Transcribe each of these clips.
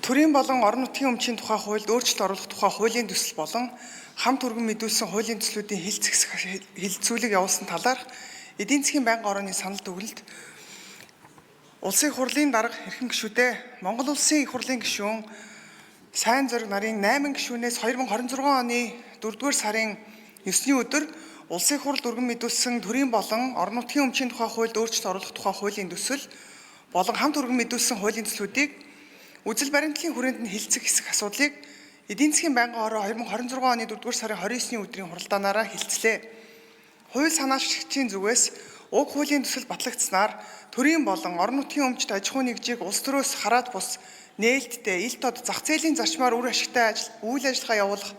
Төрийн болон орон нутгийн өмчийн тухай хуульд өөрчлөлт оруулах тухай хуулийн төсөл болон хамт өргөн мэдүүлсэн хуулийн төслүүдийн хэлэлцүүлэг явуулсан талаарх эдийн засгийн байнгын орооны санал дүгнэлт. Улсын их хурлын дарга, эрхэм гишүүдээ, Монгол Улсын их хурлын гишүүн Сайн Зориг нарын 8 гишүүнээс 2026 оны 4-р сарын 9-ний өдөр Улсын их хурлд өргөн мэдүүлсэн төрийн болон орон нутгийн өмчийн тухай хуульд өөрчлөлт оруулах тухай хуулийн төсөл болон хамт өргөн мэдүүлсэн хуулийн төслүүдийг үзэл баримтлалын хүрээнд нь хэлэлцэх хэсэг асуудлыг эдийн засгийн байнгын хороо 2026 оны 4-р сарын 29-ний өдрийн хуралдаанаараа хэлэлцлээ. Хууль санаачлагчийн зүгээс уг хуулийн төсөл батлагдсанаар төрийн болон орон нутгийн өмчт аж ахуйн нэгжийг улс төрөөс хараат бус нээлттэй ил тод зах зээлийн зарчмаар үр ашигтай ажил үйл ажиллагаа явуулах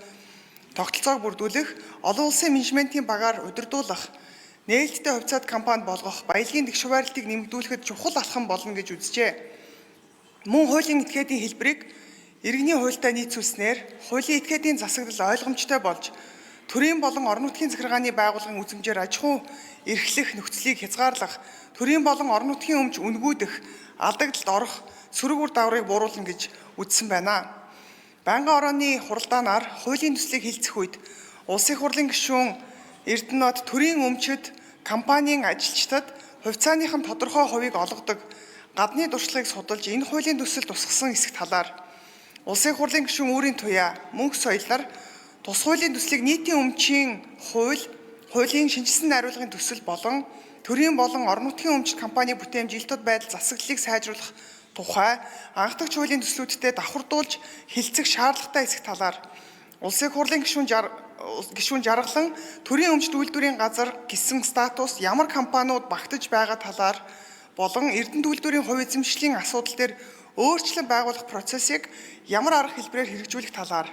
тогтолцоог бүрдүүлэх, олон улсын менежментийн багаар удирдуулах, нээлттэй хувьцаат компанид болгох, баялагын тэгш хуваарлтыг нэмэгдүүлэхэд чухал алхам болно гэж үзжээ. Мөн хуулийн этгээдийн хэлбэрийг иргэний хуультай нийцүүлснээр хуулийн этгээдийн засаглал ойлгомжтой болж, төрийн болон орон нутгийн захиргааны байгууллагын үзмжээр аж ахуй эрхлэх нөхцөлийг хязгаарлах, төрийн болон орон нутгийн өмч үнэгүйдэх, алдагдлалд орох сөрөг үр дагаврыг бууруулна гэж үзсэн байна. Байнгын орооны хуралдаанаар хуулийн төслийг хэлэлцэх үед Улсын их хурлын гишүүн Эрдэнэт төрийн өмчид компанийн ажилчдад хувьцааных нь тодорхой хувийг олгодог гадны туршлагыг судалж энэ хуулийн төсөл тусгасан хэсэг талаар Улсын их хурлын гишүүн Үүрийн Туяа мөнх соёлоор тус хуулийн төслийг нийтийн өмчийн хууль, хуулийн шинэчилсэн найруулгын төсөл болон төрийн болон орон нутгийн өмчт компани бүтээмж, ил тод байдал засаглалыг сайжруулах тухай анхдагч хуулийн төслүүдтэй давхардуулж хэлэлцэх шаардлагатай хэсэг талаар Улсын их хурлын гишүүн Жаргалан төрийн өмчт үйлдвэрийн газар гэсэн статус ямар компаниуд багтаж байгаа талаар болон Эрдэнэт үйлдвэрийн хувь эзэмшлийн асуудал дээр өөрчлөн байгуулах процессыг ямар арга хэлбэрээр хэрэгжүүлэх талаар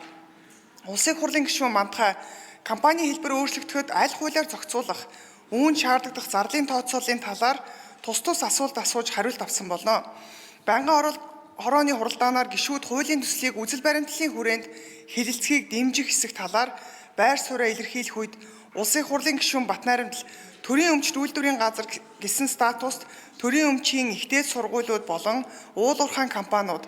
Улсын их хурлын гишүүн Мантхай компани хэлбэр өөрчлөгдөхөд аль хуулиар зохицуулах, үүнд шаардлагадах зарлалын тооцооллын талаар тус тус асуулт асууж хариулт авсан болно. Байнгын хорооны хуралдаанаар гишүүд хуулийн төслийг үзэл баримтлалын хүрээнд хэлэлцэхийг дэмжих хэсэг талаар байр сууриа илэрхийлэх үед Улсын их хурлын гишүүн Батнайрамдал төрийн өмчт үйлдвэрийн газар гэсэн статуст төрийн өмчийн их дээд сургуулиуд болон уул уурхайн компаниуд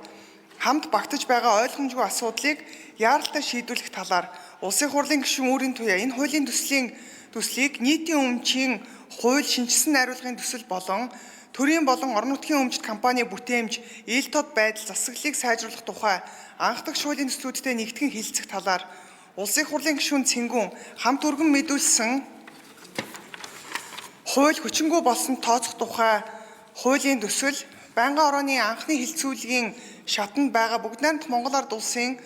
хамт багтаж байгаа ойлгомжгүй асуудлыг яаралтай шийдвэрлэх талаар Улсын их хурлын гишүүн Үүрийн Туяа энэ хуулийн төслийг нийтийн өмчийн хууль шинэчилсэн найруулгын төсөл болон төрийн болон орон нутгийн өмчт компани бүтээмж, ил тод байдал засаглалыг сайжруулах тухай анхдагч хуулийн төслүүдтэй нэгтгэн хэлэлцэх талаар Улсын их хурлын гишүүн Цэнгүүн хамт өргөн мэдүүлсэн хууль хүчингүй болсон тооцох тухай хуулийн төсөл байнгын орооны анхны хэлэлцүүлгийн шатанд байгаа Бүгд найрамдах Монгол Ард Улсын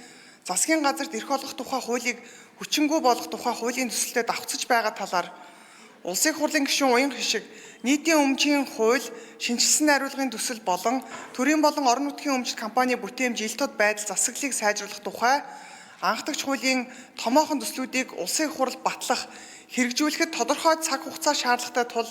засгийн газарт эрх олгох тухай хуулийг хүчингүй болгох тухай хуулийн төсөлтэй давхцаж байгаа талаар Улсын их хурлын гишүүн Уян Хишиг нийтийн өмчийн хууль шинэчилсэн найруулгын төсөл болон төрийн болон орон нутгийн өмчт компани бүтээмж, ил тод байдал засаглалыг сайжруулах тухай анхдагч хуулийн томоохон төслүүдийг Улсын их хурал батлах, хэрэгжүүлэхэд тодорхой цаг хугацаа шаардлагатай тул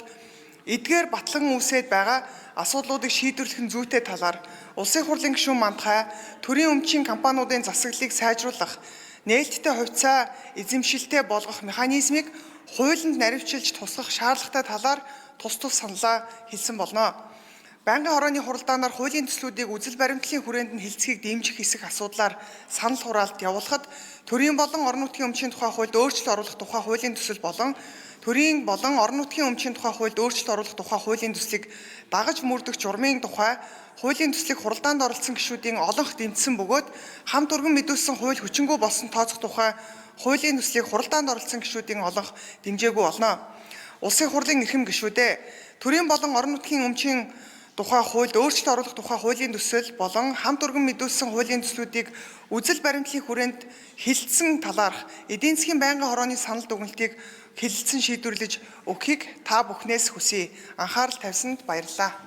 эдгээр батлан үүсээд байгаа асуудлуудыг шийдвэрлэх нь зүйтэй талаар Улсын их хурлын гишүүн Мантхай төрийн өмчийн компаниудын засаглалыг сайжруулах, нээлттэй хувьцаа эзэмшилтэй болгох механизмыг хуулинд наривчилж туслах шаардлагатай талаар тус тус саналаа хэлсэн болно. Байнгын хорооны хуралдаанаар хуулийн төслүүдийг үзэл баримтлалын хүрээнд нь хэлэлцэхийг дэмжих хэсэг асуудлаар санал хураалт явуулахад төрийн болон орон нутгийн өмчийн тухай хуульд өөрчлөлт оруулах тухай хуулийн төсөл болон төрийн болон орон нутгийн өмчийн тухай хуульд өөрчлөлт оруулах тухай хуулийн төслийг дагаж мөрдөх журмын тухай хуулийн төслийг хуралдаанд оролцсон гишүүдийн олонх дэмжсэн бөгөөд хамт өргөн мэдүүлсэн хууль хүчингүй болсон тооцох тухай хуулийн төслийг хуралдаанд оролцсон гишүүдийн олонх дэмжээгүй болно. Улсын хурлын эрхэм гишүүдээ, төрийн болон орон нутгийн өмчийн тухай хуульд өөрчлөлт оруулах тухай хуулийн төсөл болон хамт өргөн мэдүүлсэн хуулийн төслүүдийг үзэл баримтлалын хүрээнд хэлэлцсэн талаарх эдийн засгийн байнгын хорооны санал дүгнэлтийг хэлэлцэн шийдвэрлэж өгөхийг та бүхнээс хүсье. Анхаарал тавьсанд баярлалаа.